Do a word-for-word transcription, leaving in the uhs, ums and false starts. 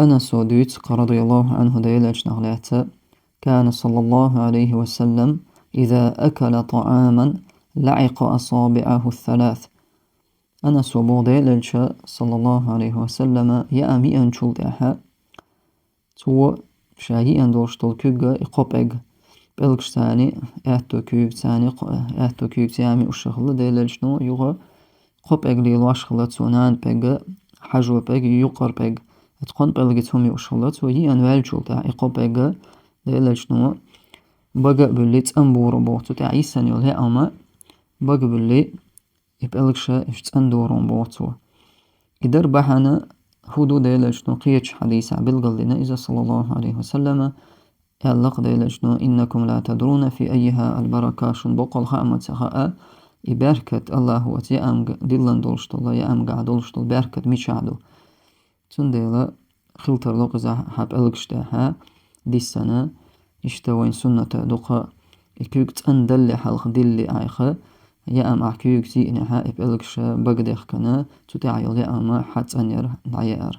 Анаса дуьйцу, радияллаху Ӏанху, Делан элчанах лаьцна: كان صلى الله عليه وسلم إذا أكل طعاما لعق أصابعه الثلاث. Анаса боху, Делан элчано, саллаллаху Ӏалайхи ва саллама, яа миъначул тӀаьхьа цо ша йиъна долуш долу куьг, и кхо пӀелг, пӀелгаш царна, аьтту куьйгаш царна, кхо-, аьтту куьйгаш царна миъуш хилла Делан элчано, юха кхо пӀелг лелош хилла цо, нана пӀелг, хьажо пӀелг, юккъера пӀелг. Оцу кхо пӀелгаца хӀума миъуш хилла цо, йиъна ваьллачул тӀаьхьа и кхо пӀелг Делан элчано бага а буьллий, цӀанбору боху цу тӀехь йисина йолу яа хӀума, бага а буьллий, и пӀелгаш уьш цӀандору боху цо. И дара бахьана, хӀун ду Делан элчано кхечу хьадисехь билгалдина иза, саллаллаху Ӏалайхи ва саллама, аьлла-кх Делан элчано: إنكم لا تدرون في أيها البركة, шуна боккъал хаа ма ца хаьа, и беркат, АллахӀа оцу яамга диллина долуш долу, яамгахь долуш долу беркат мичахь ду. Цундела хила тарло-кх иза хьан пӀелгаш тӀехь диссина, иштта вайн суннатех ду-кх, и куьг цӀандалале хьалха дилли Ӏайха, яа хӀума ахь куьйгаца йиънехь, и пӀелгаш бага дехкина, цу тӀехь йолу яа хӀума хьан цӀанъяр дӀаяар.